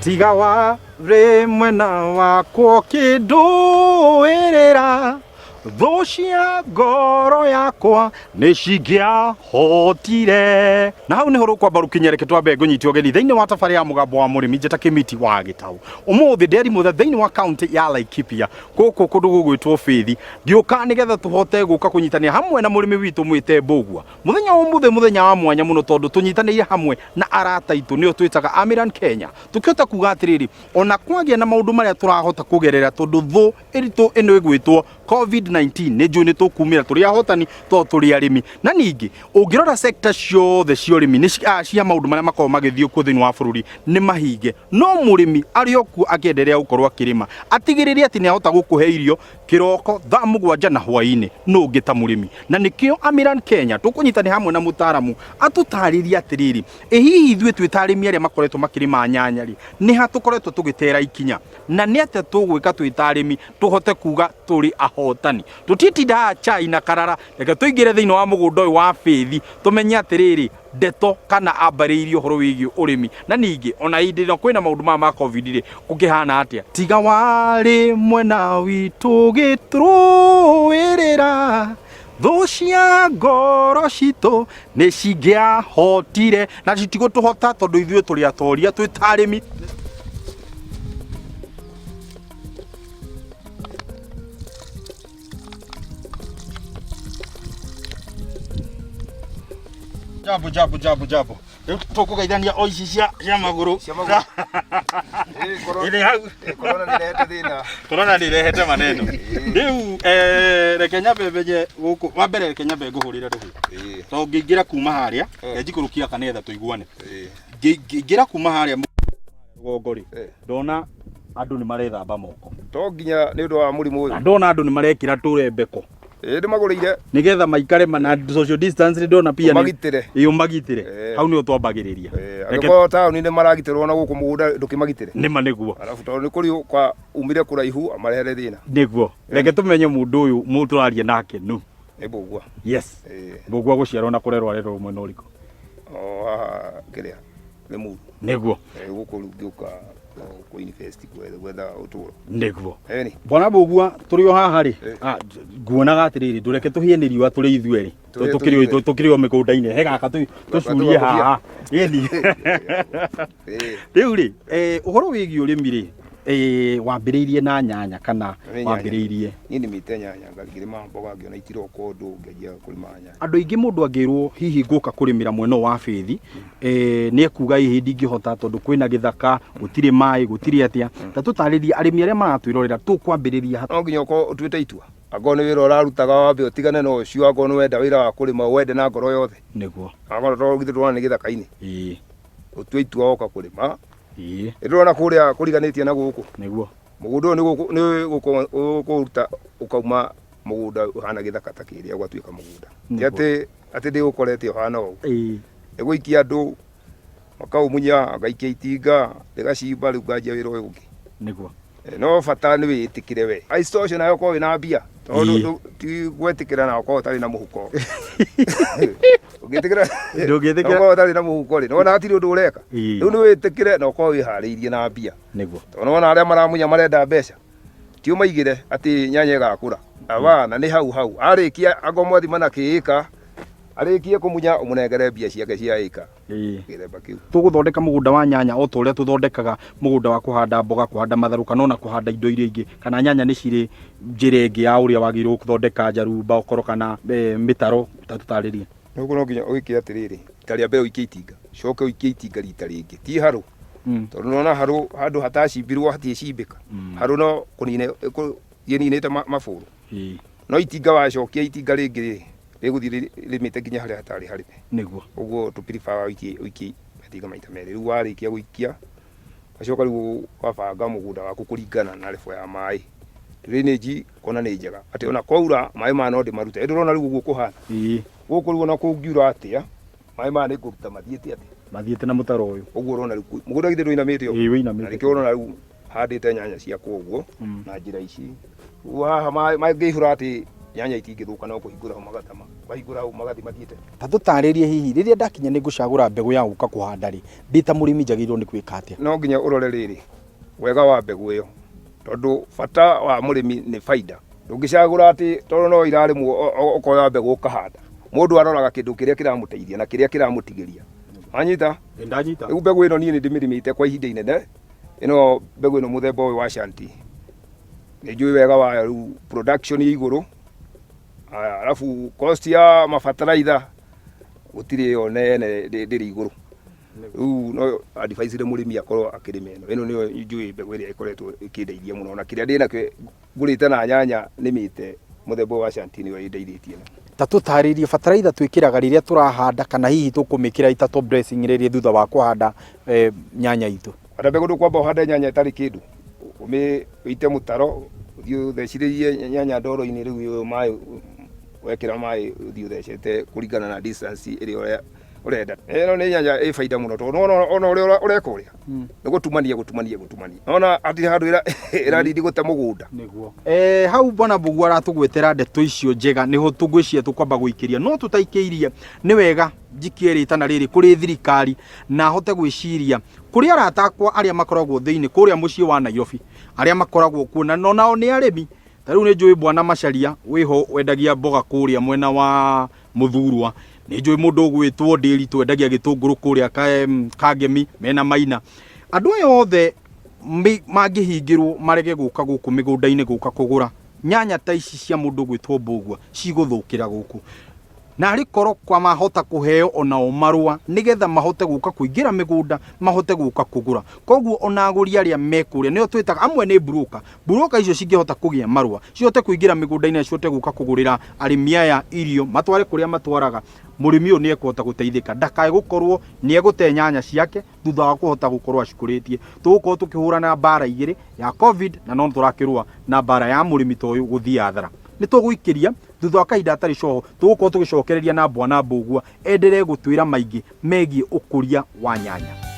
Tiga warĩ mwena wakwa ũkĩndũĩrĩra, thũ cia ngoro yakwa nĩ cingĩahotire. Na hau nĩho rũkwamba rũkinya, reke twambe ngũnyite ũgeni thĩinĩ wa tabarĩra ya Mũgambo wa Mũrĩmi. Njĩta Kĩmiti wa Gĩtaũ. Ũmũthĩ ndĩ Arimutha thĩinĩ wa kaunti ya Laikipia, gũkũ kũndũ gũgwĩtwo Bĩthi. Ngĩũka nĩgetha tũhote gũka kũnyitanĩra hamwe na mũrĩmi witũ mwĩte Mbũgua. Mũthenya wa ũmũthĩ mũthenya wa mwanya mũno tondũ tũnyitanĩire hamwe na arata aitũ nĩo twĩtaga Amiran Kenya. Tũkĩhota kuga atĩrĩrĩ, ona kwagĩa na maũndũ marĩa tũrahota kũgerera tondũ thũ ĩritũ ĩno ĩgwĩtwo COVID-19 nĩ njũĩ nĩ tũkumĩra tũrĩ ahotani tondũ tũrĩ arĩmi. Na ningĩ ũngĩrora sector ciothe cia ũrĩmi nĩ cia maũndũ marĩa makoragwo magĩthiĩ kuo thĩinĩ wa bũrũri nĩ mahinge, no mũrĩmi arĩ o kuo akĩenderea gũkorwo akĩrĩma atigĩrĩre atĩ nĩ ahota gũkũhe irio kĩroko thaa 7 na hwaĩ-inĩ, nũ ũngĩ ta mũrĩmi? Na nĩkĩo Amiran Kenya tũkũnyitanĩra hamwe na mũtaaramu atũtarĩrie atĩrĩrĩ, ĩ hihi ithuĩ twĩ ta arĩmi arĩa makoretwo makĩrĩma nyanya rĩ, nĩ ha tũkoretwo tũgĩtera ikinya na nĩ atĩa tũgwĩka twĩ ta arĩmi tũhote kuga tũrĩ ahotani? Tũtitinda haha chai na karara, reke tũingĩre thĩinĩ wa mũgũnda ũyũ wa Bĩthi tũmenye atĩrĩrĩ, ndeto kana ambarĩirie ũhoro wĩgiĩ ũrĩmi, na ningĩ ona hĩndĩ ĩno kwĩna maũndũ maya ma COVID rĩ, gũkĩhana atĩa? Tiga warĩ mwena witũ gĩtũrũĩrĩra, thũ cia ngoro citũ nĩ cingĩahotire na citigũtũhota tondũ ithuĩ tũrĩ atoria twĩ ta arĩmi. Jambo, jambo, jambo, jambo. Rĩu tũkũgeithania o ici cia magũrũ. Cia magũrũ. Ĩ, Ĩrĩ hau. Corona nĩ ĩrehete thĩna. Corona nĩ ĩrehete maneno. Rĩu reke nyambe menye gũkũ. Wa mbere reke nyambe ngũhũrĩre rũhĩ. Tondũ ngĩingĩra kuma harĩa, reke njikũrũkie aka nĩgetha tũiguane. Ngĩingĩra kuma harĩa rũgongo rĩ, ndona andũ nĩ marethamba moko. To nginya nĩ ũndũ wa mũrimũ Na ũyũ. ndona andũ nĩ marekĩra tũrembeko. Ĩ, ndĩmagũrĩire. Nĩgetha maikare na social distance nĩ ndona pia nĩ Ũmagitĩre. Ĩ, ũmagitĩre. Hau nĩho twambagĩrĩria. Reke Angĩkorwo taũni-inĩ maragitĩrwo na gũkũ mũgũnda ndũkĩmagitĩre. Nĩma nĩguo. Arabu tondũ nĩ kũrĩ kwa umire kũraihu amarehere thĩna. Nĩguo. Reke tũmenye mũndũ ũyũ mũndũ tũraria nake nũ. Nĩ Mbũgua. Yes. Mbũgua gũciarwo na kũrerwo arerwo mwena ũrĩkũ? O haha kĩrĩa Limuru. Nĩguo. Gũkũ rĩu ngĩũka kũ invest gwetha ũtũũro. Nĩguo. Ĩni. Bwana Mbũgua tũrĩ o haha rĩ, nguonaga atĩrĩrĩ, ndũreke tũhĩe nĩ riũa tũrĩ ithuerĩ. Tũrĩ Tũkĩrĩ ithuerĩ. tũkĩrĩ o mĩgũnda-inĩ, he gaka tũcurie tũgakũhia. haha. Ĩni. Rĩu rĩ, ũhoro wĩgiĩ ũrĩmi rĩ, wambĩrĩirie na nyanya kana Nĩ nyanya. wambĩrĩirie? Niĩ nĩmĩte nyanya, ngĩrĩma mboga ngĩona itiroka ũndũ, ngĩanjia kũrĩma nyanya. Andũ aingĩ mũndũ angĩrwo hihi ngũka kũrĩmĩra mwena ũyũ wa Bĩthi, nĩ ekuga hihi ndingĩhota tondũ kwĩna gĩthaka, gũtirĩ maĩ, gũtirĩ atĩa. Ta tũtarĩrie arĩmi arĩa maratwĩrorera tũkwambĩrĩria ha? No nginya ũkorwo ũtuĩte itua. Angorwo nĩ wĩra ũrarutaga wambe ũtigane na ũcio, angorwo nĩ wenda wĩra wa kũrĩma ũwende na ngoro yothe. Nĩguo. Angorwo tondũ githĩ ndũrona nĩ gĩthaka-inĩ. Ũtue itua woka kũrĩma. Nĩ ndĩrona kũrĩa kũriganĩtie na gũkũ. Nĩguo. Mũgũnda ũyũ nĩ gũkũũruta ũkauma mũgũnda ũhana gĩthaka ta kĩrĩa ũgatuĩka mũgũnda. Ti Nĩguo. atĩ ndĩũkorete ũhana ũũ. Nĩ gũikia andũ makaũmunya, ngaikia itinga rĩgacimba, rĩu nganjia wĩra ũyũ ũngĩ. Nĩguo. No bata nĩ wĩtĩkĩre we. Isitoshe nawe ũkorwo wĩna mbia, tondũ ti gwĩtĩkĩra na ũkorwo ũtarĩ na mũhuko. Ũngĩtĩkĩra Ndũngĩtĩkĩra. ũkorwo ũtarĩ na mũhuko rĩ, nĩwona hatirĩ ũndũ ũreka. Rĩu nĩ wĩtĩkĩre na ũkorwo wĩharĩirie na mbia. Nĩguo. Tondũ nĩwona arĩa maramunya marenda mbeca. Ti ũmaigĩre atĩ nyanya ĩgakũra. Abana nĩ hau hau. Arĩkia angorwo mwathima na kĩĩka, arĩkie kũmunya ũmũnengere mbia ciake cia ĩka. Gĩthemba kĩu. Tũgũthondeka mũgũnda wa nyanya o ta ũrĩa tũthondekaga mũgũnda wa kũhanda mboga, kũhanda matharũ kana ona kũhanda indo iria ingĩ, kana nyanya nĩ cirĩ njĩra ĩngĩ ya ũrĩa wagĩrĩirwo gũthondeka njarumba okorwo kana mĩtaro, ta tũtarĩrie. Nĩguo no nginya ũgĩke atĩrĩrĩ, rita rĩa mbere ũikie itinga, ũcoke ũikie itinga rita rĩngĩ, ti harũ. Tondũ nĩwona harũ handũ hatacimbirwo hatiĩcimbĩka. Harũ no kũnina ĩninĩte mabũrũ. No itinga wacokia itinga rĩngĩ rĩ, rĩgũthiĩ rĩmĩte nginya harĩa hatarĩ harĩme. Nĩguo. Ũguo tũ prefer ũikie ũikie matinga maita merĩ. Rĩu warĩkia gũikia, ũgacoka rĩu ũgabanga mũgũnda waku kũringana na level ya maĩ. Drainage ũkona nĩ njega, atĩ ona kwaura maĩ maya no ndĩmarute. Ĩndĩ ũrona rĩu ũguo kũhana? Gũkũ rĩu ona kũngiura atĩa, maĩ maya nĩ ngũruta mathiĩte atĩa? Mathiĩte na mũtaro ũyũ. Ũguo ũrona rĩu mũgũnda githĩ ndũinamĩte ũguo? Ĩĩ wĩinamĩte. Na nĩkĩo ũrona rĩu handĩte nyanya ciakwa ũguo na njĩra ici. Rĩu haha maĩ mangĩihũra atĩ Nyanya itingĩthũka, no kũhingũra hau magatama, wahingũra hau magathi mathiĩte. Ta tũtarĩrie hihi rĩrĩa ndakinya nĩ ngũcagũra mbegũ ya gũka kũhanda rĩ, ndĩ ta mũrĩmi njagĩrĩirwo nĩ gwĩka atĩa? No nginya ũrore rĩrĩ wega wa mbegũ ĩyo, tondũ bata wa mũrĩmi nĩ baida. Ndũngĩcagũra atĩ tondũ no irarĩmwo ũkoya mbegũ ũkahanda. Mũndũ aroraga kĩndũ kĩrĩa kĩramũteithia na kĩrĩa kĩramũtigĩria. Wanyita? Ndanyita. Rĩu mbegũ ĩno niĩ nĩ ndĩmĩrĩmĩte kwa ihinda inene. Ĩno mbegũ ĩno mũthemba ũyũ wa Shanti. Nĩ njũĩ wega wayo, rĩu production ĩ igũrũ. Aya, alafu cost ya mabataraitha gũtirĩ ĩyo nene, ndĩrĩ igũrũ. Rĩu no advise mũrĩmi akorwo akĩrĩma ĩno. Ĩno nĩyo njũĩ mbegũ ĩrĩa ĩkoretwo ĩkĩndeithia mũno, na kĩrĩa ndĩnakĩo ngũrĩte na nyanya nĩmĩte mũthemba ũyũ wa Shanti nĩyo ĩndeithĩtie. Ta tũtarĩrie bataraitha twĩkĩraga rĩrĩa tũrahanda, kana hihi tũkũmĩkĩra ita top dressing rĩrĩa thutha wa kũhanda nyanya itũ? Handa mbegũ, ndũkwamba ũhande nyanya ĩtarĩ kĩndũ, ũmĩ ũite mũtaro, ũthiĩ ũthecirĩrie nyanya ndoro-inĩ. Rĩu ĩyo maĩ, wekĩra maĩ ũthiĩ ũthecete kũringana na distance ĩrĩa ũrenda. Ĩno nĩ nyanya ĩ baida mũno, tondũ nĩwona ona ũrĩa ũreka ũrĩa nĩ gũtumania gũtumania gũtumania, nona hatirĩ handũ ĩrarindi gũte mũgũnda. Nĩguo hau bwana Mbũgua aratũgwetera ndeto icio njega, nĩho tũngwĩciria tũkwamba gũikĩria, no tũtaikĩirie nĩ wega njikie rĩtana rĩrĩ kũrĩ thirikari na hote gwĩciria kũrĩ arata akwa arĩa makoragwo thĩinĩ kũrĩa mũciĩ wa Nairobi, arĩa makoragwo kuo na nao nĩ arĩmi. Ta rĩu nĩ njũĩ bwana Macharia wĩho wendagia mboga kũrĩa mwena wa Mũthurwa, nĩ njũĩ mũndũ ũgwĩtwo Ndĩritũ wendagia gĩtũngũrũ kũrĩa Kangemi mena Maina. Andũ aya othe mangĩhingĩrwo marege gũka gũkũ mĩgũnda-inĩ gũka kũgũra nyanya ta ici cia mũndũ ũgwĩtwo Mbũgua, cigũthũkĩra gũkũ. Na arĩ korwo kwa mahota kũheo onao marũa nĩgetha mahote gũka kũingĩra mĩgũnda, mahote gũka kũgũra. Koguo ona agũri arĩa me kũrĩa nĩo twĩtaga amwe nĩ broker. Broker icio cingĩhota kũgĩa marũa, cihote kũingĩra mĩgũnda-inĩ na cihote gũka kũgũrĩra arĩmi aya irio, matware kũrĩa matwaraga, mũrĩmi ũyũ nĩ ekũhota gũteithĩka, ndakae gũkorwo nĩ egũte nyanya ciake thutha wa kũhota gũkorwo acikũrĩtie. Tũgũkorwo tũkĩhũrana mbara igĩrĩ, ya Covid na no tũrakĩrũa na mbara ya mũrĩmi ta ũyũ gũthiĩ hathara. Nĩ tũgũikĩria thutha wa kahinda hatarĩ coho, tũgũkorwo tũgĩcokereria na bwana Mbũgua enderee gũtwĩra maingĩ megiĩ ũkũria wa nyanya.